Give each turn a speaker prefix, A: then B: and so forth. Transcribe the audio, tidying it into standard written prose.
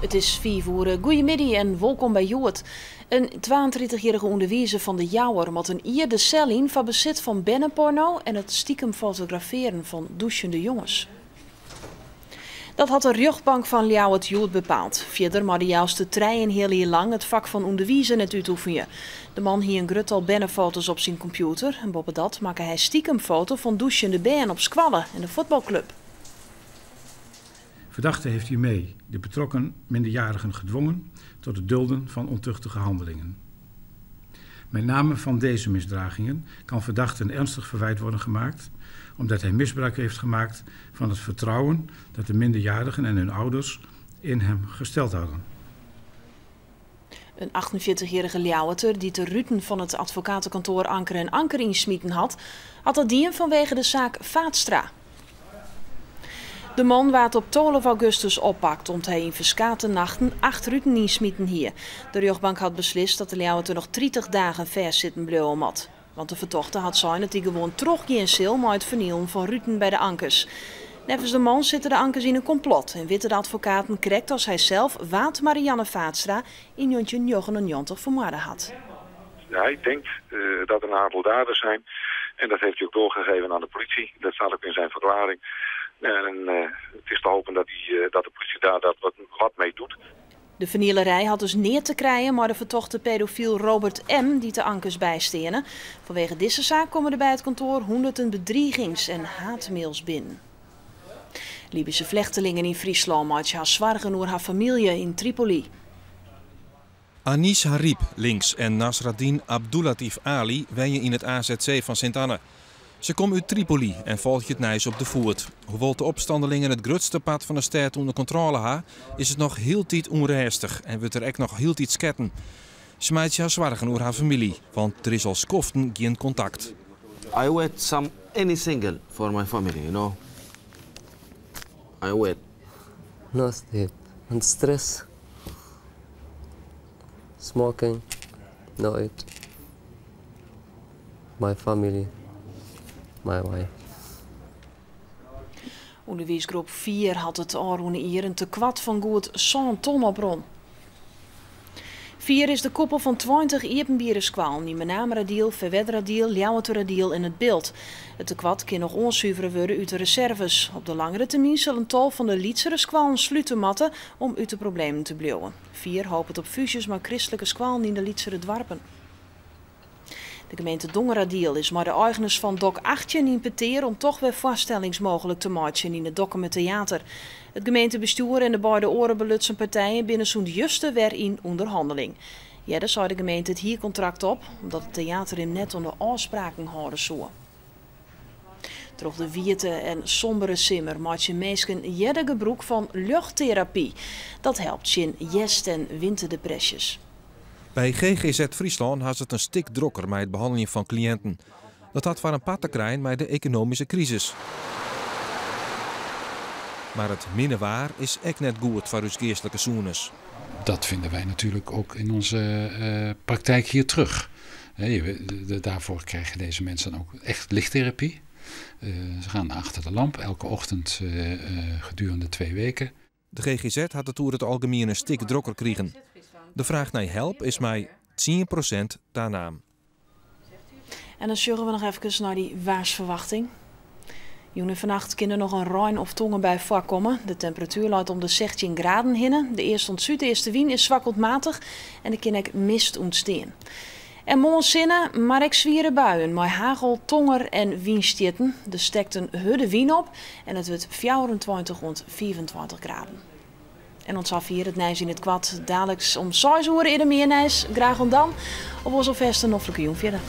A: It is 5 oere. Goeiemiddei en wolkom by Hjoed. In 32-jierrige ûnderwizer fan De Jouwer moat in jier de sel yn foar besit fan berneporno en it stikem fotografearjen fan dûsjende jonges. Dat hat de rjochtbank fan Ljouwert hjoed bepaald. Fierder mei de Jouster 3,5 jier lang it fak fan ûnderwizer net útoefenje. De man hie in grut tal bernefoto's op syn kompjûter en boppedat makke hy stikem foto fan dûsjende bern op skoalle en de fuotbalklup.
B: Verdachte heeft hiermee de betrokken minderjarigen gedwongen tot het dulden van ontuchtige handelingen. Met name van deze misdragingen kan verdachten ernstig verwijt worden gemaakt, omdat hij misbruik heeft gemaakt van het vertrouwen dat de minderjarigen en hun ouders in hem gesteld hadden.
A: In 48-jierrige Ljouwerter dy't de ruten fan it advokatekantoar Anker en Anker ynsmiten hat, hat dat dien fanwege de saak Vaatstra. De man waard op 12 augustus oppakt om't hy yn ferskate nachten 8 ruten ynsmiten hie. De rjochtbank hat beslist dat de Ljouwerter noch 30 dagen fêstsitten bliuwe moat. Want de fertochte hat sein dat hy gewoan trochgean sil mei it fernielen fan ruten by de Ankers. Neffens de man sitte de Ankers yn in komplot en witte de advokaten krekt as hy sels wa't Marianne Vaatstra yn 1999 fermoarde hat.
C: Hij denkt dat er een aantal daders zijn en dat heeft hij ook doorgegeven aan de politie. Dat staat ook in zijn verklaring. En het is te hopen dat de politie daar dat wat mee doet.
A: De fernielerij hat dus neat te krijen mei de fertochte pedofyl Robert M. dy't de Ankers bysteane. Fanwege dizze saak komme der by it kantoar hûnderten bedrigings en haatmails binnen. Libische flechtelingen yn Fryslân meitsje har soargen oer har famylje yn Tripoli.
D: Anis Harib, links, en Nasraddin Abdulatif Ali wenje yn it AZC fan Sint-Anne. Se komme út Tripoli en folgje it nijs op de foet. Hoewol't de opstannelingen it grutste part fan de stêd ûnder kontrôle ha, is it noch hieltyd ûnrêstich en wurdt der ek noch hieltyd sketten. Se meitsje har soargen oer har famylje, want der is al skoften gjin kontakt.
E: I wait some any single for my family. I wait.
F: No sleep and stress. Smoking, no eat. My family, my wife.
A: Underwiisgroep Fier hat it ôfrûne jier in tekoart fan goed 7 ton oprûn. Fier is de koepel fan 20 iepenbiere skoallen yn Menameradiel, Ferwerderadiel, Ljouwerteradiel en it Bilt. It tekoart kin noch oansuvere wurde út de reserves. Op de langere termyn sil in tal fan de lytsere skoallen slute moatte om út de problemen te bliuwen. Fier hopet op fúzjes mei kristlike skoallen yn de lytsere doarpen. De gemeente Dongeradiel is mei de eigeners fan Dok 18 yn petear om toch wer foarstellings mooglik te meitsjen yn it Dokkumer Teater. It gemeentebestjoer en de beide oare belutsen partijen binne sûnt juster wer yn ûnderhanneling. Earder sei de gemeente it hierkontrakt op, omdat it teater him net oan de ôfspraken hâlde soe. Troch de wiete en sombere simmer meitsje minsken earder gebrûk fan ljochtterapy. Dat helpt tsjin hjerst- en winterdepresjes.
D: By GGZ Fryslân hat it in stik drokker mei it behanneljen fan kliïnten. Dat hat foar in part te krijen mei de ekonomyske krisis. Mar it minne waar is ek net goed foar ús geastlike sûnens.
G: Dat vinden wij natuurlijk ook in onze praktijk hier terug. Daarvoor krijgen deze mensen dan ook echt lichttherapie. Ze gaan achter de lamp elke ochtend gedurende 2 weken.
D: De GGZ hat it oer it algemien in stik drokker krigen. De fraach nei help is mei 10% tanaam.
A: En dan sjogge we noch efkes nei dy waarsferwachting. Jûn en fannacht kin der noch in rein- of tongerbui foarkomme. De temperatuer leit om de 16 graden hinne. De east- oant súdeastewyn is swak oant matich en der kin ek mist ûntstean. En moarn sinne, mar ek swiere buien mei hagel, tonger en wynstjitten. Der stekt in hurde wyn op en it wurdt 24 oant 25 graden. En oant safier it nijs yn it koart. Daliks om 6 oere is der mear nijs. Graach oant dan. Of oars alfêst in noflike jûn fierder.